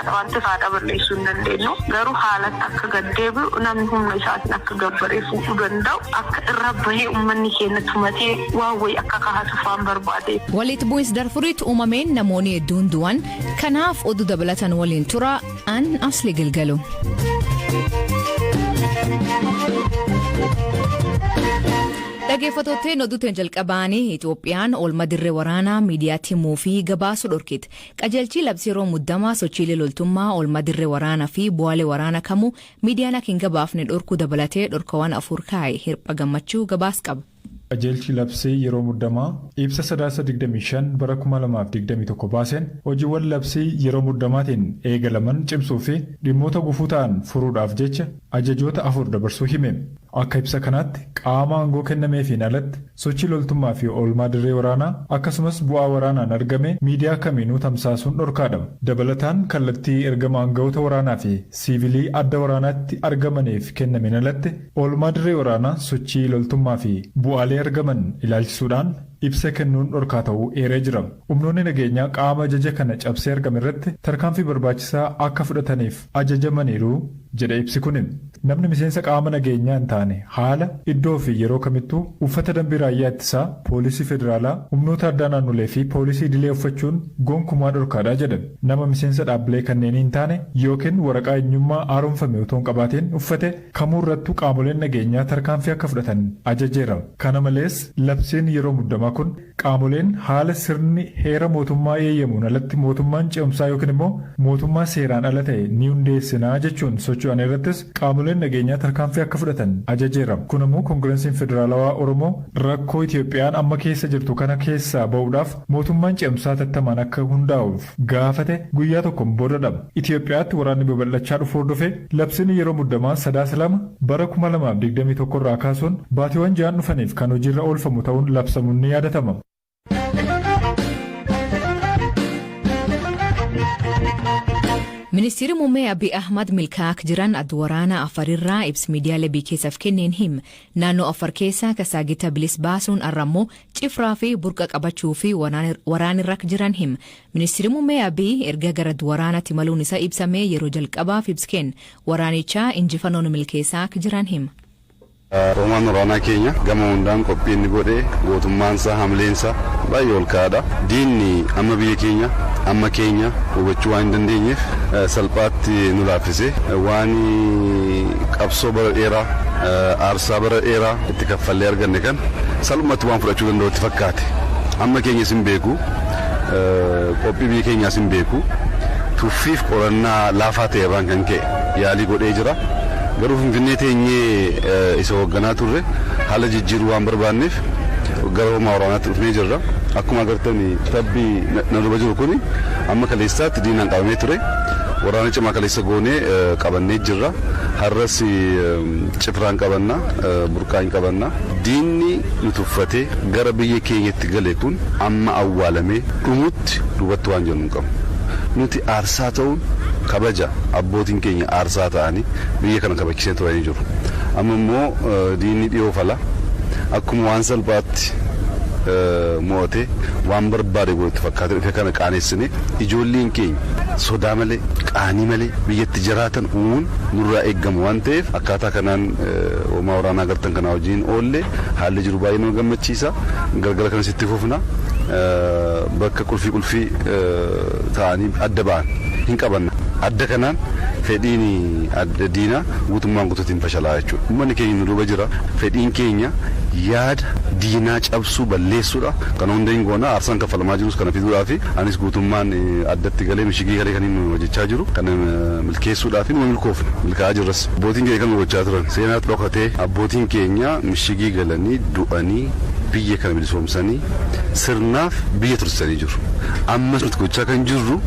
guddaadha waan ta'eef haadha balleessuu hin dandeenyu. Garuu haalatti akka gad deebi'u, namni humna isaatiin akka gabbaree fuudhuu danda'u, akka irra bahee uummanni keenya tumatee waan wayii akka kaahatuuf waan barbaade. Walitti bu'insi Darfuritti uumameen namoonni hedduun du'an. Kanaaf oduu dabalatan waliin tura an Asli Gilgalu. Dhaggeeffattootni oduutiin jalqabaanii, Itoophiyaan oolmaa dirree waraanaa miidiyaatti himuu fi gabaasuu dhorkite. Qajeelchi labsii yeroo muddamaa sochiilee loltummaa, oolmaa dirree waraanaa fi bu'aalee waraanaa kamuu miidiyaan akka hin gabaafne dhorkuu dabalatee dhorkawwan afur kaa'e. Hirpha Gammachuu gabaas qaba. Qajeelchi labsii yeroo muddamaa ibsa Sadaasa 25 bara 2021 baaseen, hojiiwwan labsii yeroo muddamaatiin eegalaman cimsuu fi dhimmoota gufuu ta'an furuudhaaf jecha ajajoota afur dabarsuu hime. Akka ibsa kanaatti, qaama aangoo kennameefiin alatti sochii loltummaa fi oolmaa dirree waraanaa, akkasumas bu'aa waraanaan argame miidiyaa kamiinuu tamsaasuun dhorkaadha. Dabalataan, kallattii ergama aanga'oota waraanaa fi siivilii adda waraanaatti argamaniif kennameen alatti oolmaa dirree waraanaa, sochii loltummaa fi bu'aalee argaman ilaalchisuudhaan ibsa kennuun dhorkaa ta'uu eeree jira. Humnoonni nageenyaa qaama ajaja kana cabsee argame irratti tarkaanfii barbaachisaa akka fudhataniif ajajamaniiru jedhe ibsi kun. Namni miseensa qaama nageenyaa hin taane haala, iddoo fi yeroo kamittuu uffata dambii raayyaa ittisaa, poolisii federaalaa, humnoota addaa naannolee fi poolisii idilee uffachuun gonkumaa dhorkaadha jedhe. Nama miseensa dhaabbilee kanneenii hin taane yookiin waraqaa eenyummaa haaromfame otoo hin qabaatiin uffate kamuu irrattuu qaamoleen nageenyaa tarkaanfii akka fudhatan ajajeera. Kana malees, labsiin yeroo muddamaa kun qaamoleen haala sirni heera mootummaa eeyyamuun alatti mootummaan ce'umsaa yookiin immoo mootummaa seeraan ala ta'e ni hundeessinaa jechuun socho'an irrattis qaamoleen nageenyaa tarkaanfii akka fudhatan ajajeera. Kun immoo Koongireesiin Federaalawaa Oromoo rakkoo Itoophiyaan amma keessa jirtu kana keessaa ba'uudhaaf mootummaan ce'umsaa tattamaan akka hundaa'uuf gaafate guyyaa tokkoon boodadha. Itoophiyaatti waraanni babal'achaa dhufu hordofee labsiin yeroo muddamaa Sadaasa 2 bara 2021 irraa kaasuun baatiiwwan 6n dhufaniif kan hojiirra oolfamu ta'uun labsamuun ni yaadatama. Ministeerri muummee Abiy Ahmad milkaa'aa akka jiran adda waraanaa Afarirraa ibsa miidiyaalee biyya keessaaf kenneen hima. Naannoo Afar keessaa Kasaagita bilis baasuun har'a immoo Cifraa fi Burqa qabachuu fi waraanirra akka jiran hima. Ministeerri muummee Abiy erga gara waraanaatti imaluun isaa ibsamee yeroo jalqabaaf ibsa kenne. Waraanichaa injifannoon milkeessaa akka jiran hima. Hoomaan waraanaa keenya gama hundaan qophii inni godhe, gootummaansaa, hamleensaa baay'ee ol ka'aadha. Diinni amma biyya keenya amma keenya hubachuu waan hin dandeenyeef salphaatti nu laaffise. Waan qabsoo bara dheeraa, aarsaa bara dheeraa itti kaffallee arganne kana salphumatti waan fudhachuu danda'u itti fakkaate. Amma keenyas hin beeku, qophii biyya keenyaas hin beeku. Tuffiif qorannaa laafaa ta'e irraan kan ka'e yaalii godhee jira. Garuu Finfinnee teenyee isa hoogganaa turre haala jijjiiruu waan barbaanneef gara hoomaa waraanaatti dhufnee jirra. Akkuma agartan, tabbi na duuba jiru kuni amma kaleessaatti diinaan qabamee ture. Waraana cimaa kaleessa goonee qabannee jirra. Har'as Cifraan qabanna, Burqaa hin qabanna. Diinni nu tuffatee gara biyya keenyatti gale kun amma awwaalamee dhumutti duubatti waan jennu hin qabnu. Nuti aarsaa ta'uun kabaja, abbootiin keenya aarsaa ta'anii biyya kana kabachisee turanii jiru. Amma immoo diinni dhiyoo fala. Akkuma waan salphaatti mo'atee waan barbaade godhutti fakkaatee dhufe kana qaanessinee ijoolleen keenya sodaa malee, qaanii malee biyyatti jiraatan uumuun nurraa eeggamu waan ta'eef, akkaataa kanaan hoomaa waraanaa agartan kanaa wajjin oolle. Haalli jiru baay'ee nama gammachiisa. Galgala kanas itti fufna. Bakka qulfii qulfii ta'anii adda ba'an hin qabanna. Adda kanaan fedhiin adda diinaa guutummaan guutuutti hin fashalaa jechuudha. Uummanni keenya nu duuba jira. Fedhiin keenya yaada diinaa cabsuu, balleessuudha. Kana hunda hin goona. Aarsaan kaffalamaa jirus kana fiduudhaafi. Anis guutummaan addatti galee, mishigii galee kan inni hojjechaa jiru kana milkeessuudhaafi. Numa milkoofna. Milkaa'aa jirras. Abbootiin keenya kan gochaa turan seenaa dhokatee, abbootiin keenya mishigii galanii du'anii biyya kana bilisoomsanii sirnaaf biyya tursisanii jiru. Ammas nuti gochaa kan jirru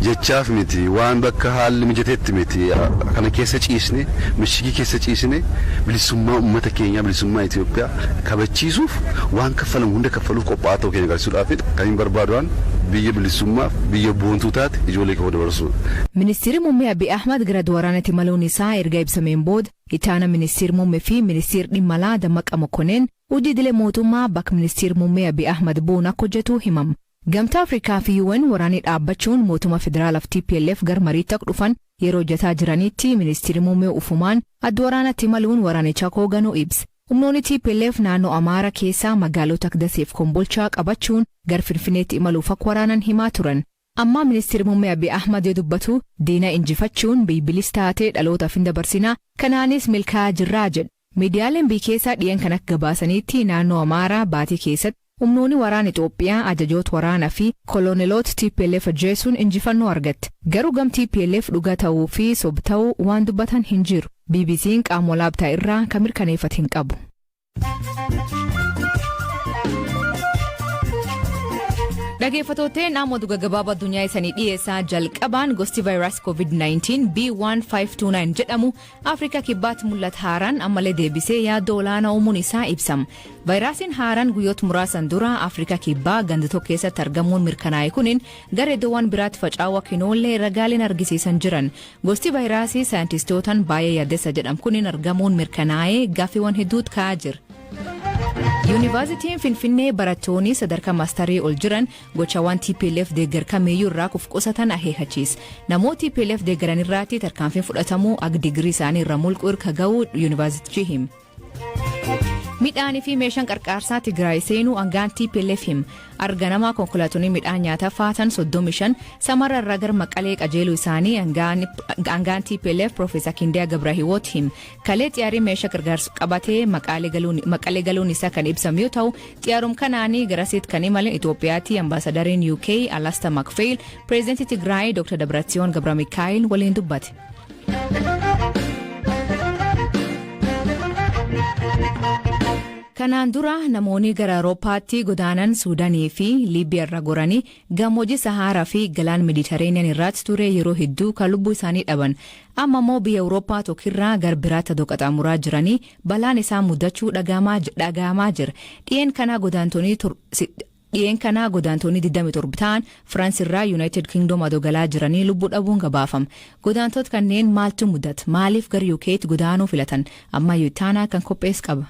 jechaaf miti, waan bakka haalli mijateetti miti. Kana keessa ciisne, mishigii keessa ciisne, bilisummaa uummata keenyaa, bilisummaa Itoophiyaa kabachiisuuf waan kaffalamu hunda kaffaluuf qophaa'aa ta'uu keenya agarsiisuudhaaf kan hin barbaadu, waan biyya bilisummaaf biyya boontuu taate ijoollee koo dabarsuudha. Ministeerri muummee Abiy Ahmad gara waraanatti imaluun isaa erga ibsameen booda, itti ministeerri muummee fi ministeerri dhimma alaa Dammaqa Mokoneen hojii idilee mootummaa bakka ministeerri muummee Abiy Ahmad bu'uun akka hojjetu himama. Gamtaa Afrikaa fi UN waraanni dhaabbachuun mootummaa federaalaaf TPLF gara mariitti akka dhufan yeroo hojjetaa jiranitti, ministeerri muummee ufumaan adda waraanatti imaluun waraanicha hooganuu ibsa. Humnoonni TPLF naannoo Amaaraa keessaa magaalota Daseef Kombolchaa qabachuun gara Finfinneetti imaluuf akka waraanan himaa turan. Ammaa ministeerri muummee Abiy Ahmad yoo dubbatu, diina injifachuun biibilis taatee dhalootaaf hin dabarsinaa, kanaanis milkaa'aa jirraa jedha. Miidiyaaleen biyya keessaa dhiyan kan akka gabaasanitti, naannoo Amaaraa baatii keessatti humnoonni waraana Itoophiyaa ajajoota waraanaa fi koloneloota TPLF ajjeesuun injifannoo argatte. Garuu gam TPLF dhugaa ta'uu fi sob ta'uu waan dubbatan hin jiru. BBC'n qaama walaabtaa irraa kan mirkaneeffate hin qabu. Dhaggeeffattootni naannoo gabaabaa addunyaa isanii dhiyeessaa. Jalqabaan gosti vaayirasii COVID-19 B1529 jedhamu Afrikaa Kibbaatti mul'ata haaraan ammallee deebisee yaaddoo olaanaa uumuun isaa ibsama. Vaayirasiin haaraan guyyoota muraasan dura Afrikaa Kibbaa ganda tokko keessatti argamuun mirkanaa'e kunin gara iddoowwan biraatti faca'uu akka hin oolle ragaaleen argisiisan jiran. Gosti vaayirasii saayintistootaan baay'ee yaaddessa jedhamu kunin argamuun mirkanaa'ee gaaffiiwwan hedduutu ka'aa jira. Yuunivarsiitiin Finfinnee barattoonni sadarkaa maastarii ol jiran gochawwan TPLF deeggar kamiiyyuu irraa kuf qusatan akeekachiisa. Namoota TPLF deeggaran irraatti tarkaanfiin fudhatamuu akka digirii isaanii irra mulquu irka ga'uu yuunivarsiitichi hima. Midhaanii fi meeshaan qarqaarsaa Tigraay seenuu hangaan TPLF hima. Arganamaa konkolaattonni midhaan nyaataa fe'atan 35 Samarra irraa gara Maqalee qajeeluu isaanii hangaan TPLF Profeesar Kindiyaa Gabrahiwoot hima. Kalee xiyyaarri meeshaa gargaarsu qabatee Maqalee galuun isaa kan ibsamu yoo ta'u, xiyyaarum kanaanii garasitti kan imale Itoophiyaatti ambaasadariin UK Alastair MacPhail pireezidantii Tigraay Dr. Dabratsiyoon Gabramikaayil waliin dubbate. Kanaan dura namoonni gara Awurooppaatti godaanan Suudaanii fi Liibiyaa irra goranii gammoojjii Saharaa fi galaan Meeditiraaniyaan irratti ture yeroo hedduu kan lubbuu isaanii dhaban. Amma immoo biyya Awurooppaa tokkirraa gara biraatti adoo qaxxaamuraa jiranii balaan isaan mudachuu dhaga'amaa jira. Dhiyeen kanaa godaantonni 27 ta'an Firaans irraa United Kingdom adoo galaa jiranii lubbuu dhabuun gabaafama. Godaantota kanneen maaltu mudata? Maaliif gara UK'tti godaanuu filatan? Ammayyuu Taanaa kan qophees qaba.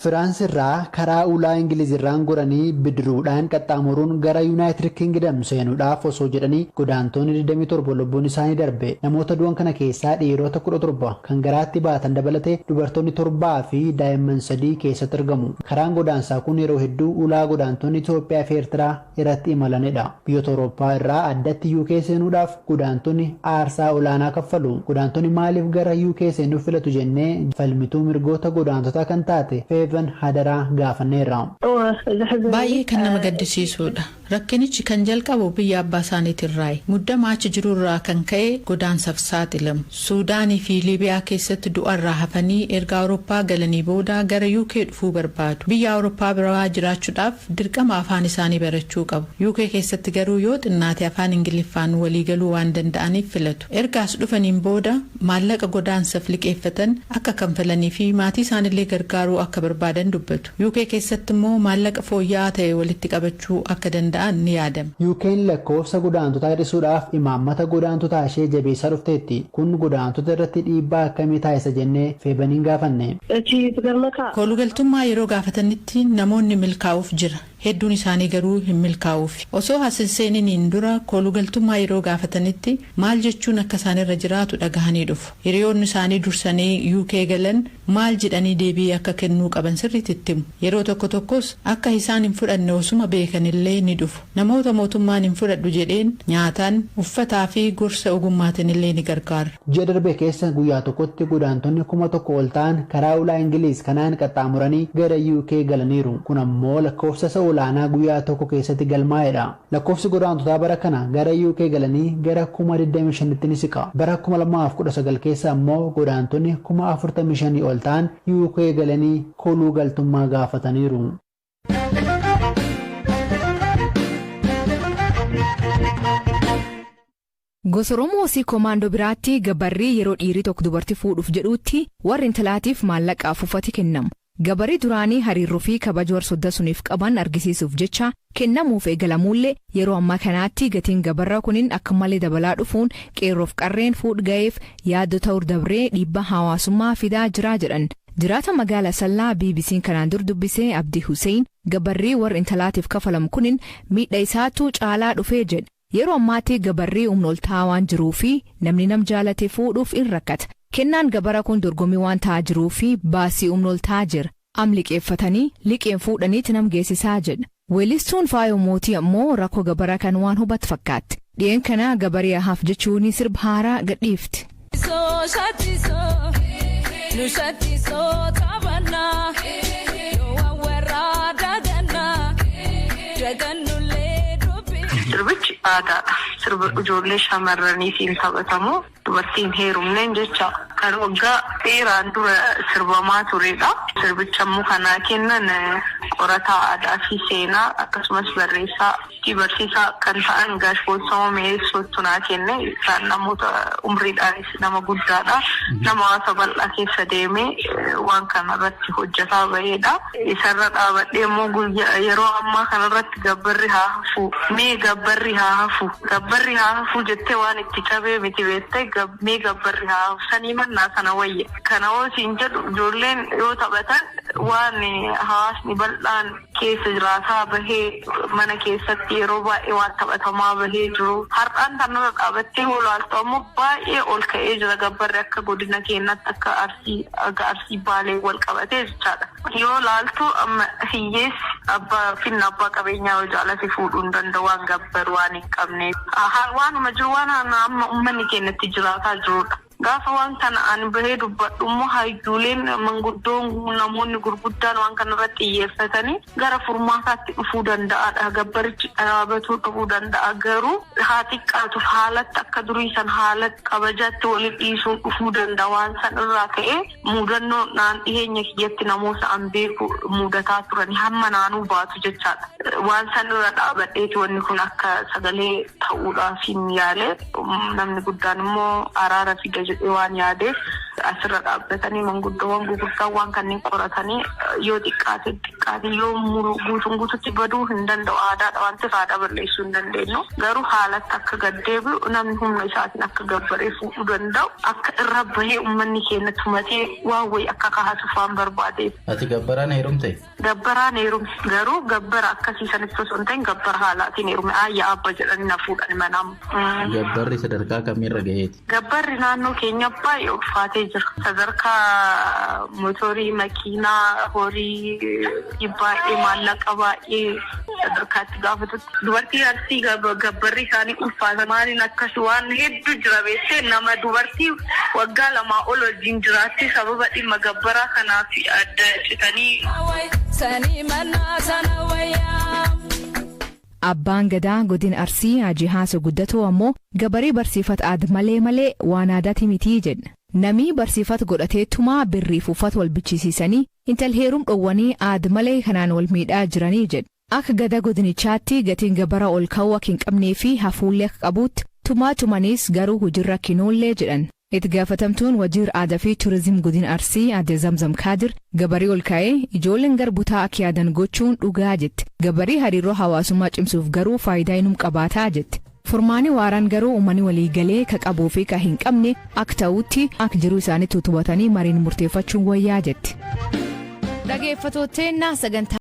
Firaans irraa karaa ulaa Ingilizirraan goranii bidiruudhaan qaxxaamuruun gara Yuunaayitid Kingdom seenuudhaaf osoo jedhanii godaantonni 27 lubbuun isaanii darbe. Namoota du'an kana keessaa dhiirota 17 kan garaatti baatan dabalatee dubartoonni 7 fi daa'imman 3 keessatti argamu. Karaan godaansaa kun yeroo hedduu ulaa godaantonni Itoophiyaa fi Eertiraa irratti imalanidha. Biyyoota Awurooppaa irraa addatti UK seenuudhaaf godaantonni aarsaa olaanaa kaffalu. Godaantonni maaliif gara UK seenuuf filatu jennee falmituu mirgoota godaantotaa kan taate Feevan Hadaraa gaafanneerra. Baay'ee kan nama gaddisiisudha. Rakkinichi kan jalqabu biyya abbaa isaaniitirraayi. Muddama achi jirurraa kan ka'e godaansaaf saaxilamu. Suudaanii fi Liibiyaa keessatti du'arraa hafanii erga Awurooppaa galanii booda gara UK dhufuu barbaadu. Biyya Awurooppaa biraa jiraachuudhaaf dirqama afaan isaanii barachuu qabu. UK keessatti garuu yoo xinnaate afaan Ingiliffaan waliigaluu waan danda'aniif filatu. Ergaas dhufaniin booda maallaqa godaansaaf liqeeffatan akka kanfalanii fi maatii isaanillee gargaaruu akka barbaadan dubbatu. UK keessatti immoo maallaqa fooyya'aa ta'e walitti qabachuu akka danda'an ni yaadama. UK'n lakkoofsa godaantotaa hir'isuudhaaf imaammata godaantotaa ishee jabeessaa dhufteetti. Kun godaantota irratti dhiibbaa akkamii taasisa jennee Feebaniin gaafanne. Koolugaltummaa yeroo gaafatanitti namoonni milkaa'uuf jira. Hedduun isaanii garuu hin milkaa'uuf. Osoo as hin seeniniin dura koolugaltummaa yeroo gaafatanitti maal jechuun akka isaanirra jiraatu dhagahanii dhufu. Hiriyoonni isaanii dursanii UK galan maal jedhanii deebii akka kennuu qaban sirriitti itti himu. Yeroo tokko tokkos akka isaan hin fudhanne osuma beekanillee ni dhufu. Namoota mootummaan hin fudhadhu jedheen nyaataan, uffataa fi gorsa ogummaatiin illee ni gargaara. Ji'a darbe keessa guyyaa tokkotti godaantonni 1000 ol ta'an karaa ulaa Ingiliiz kanaan qaxxaamuranii gara UK galaniiru. Kun ammoo lakkoofsa isa olaanaa guyyaa tokko keessatti galmaa'edha. Lakkoofsi godaantotaa bara kana gara UK galanii gara 25,000tti ni siqa. Bara 2019 keessa ammoo godaantonni 45,000 ol ta'an UK galanii kooluu galtummaa gaafataniiru. Gosa Oromoo si Komaandoo biraatti gabarrii yeroo dhiirri tokko dubartii fuudhuuf jedhutti warri intalaatiif maallaqaaf uffati kennamu. Gabarri duraanii hariiroo fi kabaja warra sodda suniif qaban argisiisuuf jecha kennamuuf eegalamuullee, yeroo ammaa kanaatti gatiin gabarraa kunin akka malee dabalaa dhufuun qeerroof qarreen fuudh ga'eef yaaddoo ta'uu dabree dhiibbaa hawaasummaa fidaa jira jedhan. Jiraata magaala Sallaa BBC'n kanaan dur dubbisee Abdii Hussein gabarrii warra intalaatiif kafalamu kunin miidha isaatu caalaa dhufee jedha. Yeroo ammaatti gabarrii humna ol ta'aa waan jiruu fi namni nam jaalate fuudhuuf in rakkata. Kennaan gabara kun dorgommii waan ta'aa jiruu fi baasii humna ol ta'aa jira. Am liqeeffatanii liqeen fuudhaniitti nam geessisaa jedha. Weellistuun Faayoo Mootii ammoo rakkoo gabara kan waan hubatu fakkaatti. Dhi'een kana gabarii haaf jechuun sirba haaraa gadhiifti. Sirbichi aadaadha. Sirba ijoollee shamarraniitiin taphatamu dubartiin heerumneen jecha kan waggaa dheeraan dura sirbamaa turedha. Sirbicha immoo kanaa kennan qorataa aadaa fi seenaa akkasumas barreessaa fi barsiisaa kan ta'an Gaash Boonsamoo Mi'eessootu naa kenne. Isaan namoota umriidhaanis nama guddaadha. Nama hawaasa bal'aa keessa deemee waan kana irratti hojjetaa bahedha. Isarra dhaabadhee immoo guyyaa yeroo ammaa kanarratti gabbarri haa hafu, mee gabbarri haa hafu, gabbarri haa hafu jettee waan itti cabee miti beektee, mee gabbarri haa hafu sanii mannaa sana wayya. Kana hoo siin jedhu, ijoolleen yoo taphatan waan hawaasni bal'aan keessa jiraataa bahee mana keessatti yeroo baay'ee waan taphatamaa bahee jiru. Har'aan tanarra dhaabattee olaaltu ammoo baay'ee ol ka'ee jira gabbarri akka godina keenyatti, akka Arsii Baalee wal qabatee jechaadha. Yoo laaltu amma hiyyeessi abbaa finna abbaa qabeenyaa yoo jaalate fuudhuu hin danda'u waan gabbaru waan hin qabneef. Waanuma jiru, waan amma uummanni keenyatti jiraataa jirudha. Gaafa waan kana ani bahee dubbadhu immoo hayyuuleen manguddoon namoonni gurguddaan waan kana irratti xiyyeeffatanii gara furmaataatti dhufuu danda'aadha. Gabbarichi dhaabatuu dhufuu danda'a, garuu haa xiqqaatuuf haalatti akka durii san haalatti kabajaatti waliin dhiisuun dhufuu danda'a. Waan san irraa ka'ee mudannoo naan dhiheenya kiyyatti namoota an beeku mudataa turan hamma naanuu baatu jechaadha. Waan san irra dhaabadheeti wanni kun akka sagalee ta'uudhaaf hin yaale. Namni guddaan immoo araara fida jedhee waan yaadeef asirra dhaabbatanii manguddoowwan gurguddaan waan kanneen qoratanii yoo xiqqaate xiqqaate yoo guutuun guututti baduu hin danda'u, aadaadha waan ta'eef aadaa balleessuu hin dandeenyu, garuu haalatti akka gaddeebi'u namni humna isaatiin akka gabbaree fuudhuu danda'u akka irra bahee uummanni keenya tumatee waan wayii akka kaahatuuf waan barbaadeef. Ati gabbaraan heerumte? Gabbaraan heerume, garuu gabbara akkasii sanitti osoo hin ta'in gabbara haalaatiin heerume. Ayya abba jedhanii na fuudhan manam. Gabbarri sadarkaa kamiirra gaheeti? Gabbarri naannoo keenya baay'ee ulfaatee jira. Sadarkaa motorii, makiinaa, horii baay'ee, maallaqa baay'ee sadarkaatti gaafatutti. Dubartii Arsii gabbarri isaanii ulfaata. Maaliin akkas waan hedduu jira beektee, nama dubartii waggaa 2 ol wajjin jiraatti sababa dhimma gabbaraa kanaaf adda citanii. Abbaan Gadaa godina Arsii Haji Haasoo Guddatoo ammoo gabarii barsiifata aada malee malee waan aadaati mitii jedha. Namii barsiifata godhateetumaa birriif uffata wal bichisiisanii intal heerum dhowwanii aada malee kanaan wal miidhaa jiranii jedha. Akka gada godinichaatti gatiin gabara ol ka'uu akka hin qabnee fi hafuullee akka qabuutti tumaa tumanis garuu hojiirra kinoollee jedhan. Itti gaafatamtuun wajiir aadaa fi turizimii godina Arsii Aadde Zamzam Kaadir gabarii ol ka'ee ijoolleen garbutaa akka yaadan gochuun dhugaa jetti. Gabarii hariiroo hawaasummaa cimsuuf garuu faayidaa inum qabaataa jetti. Furmaani waaraan garuu uummanni waliigalee ka qabuu fi ka hin qabne akka ta'utti akka jiruu isaanii tutubatanii mariin murteeffachuun wayyaa jetti. Dhageeffattootni sagantaa.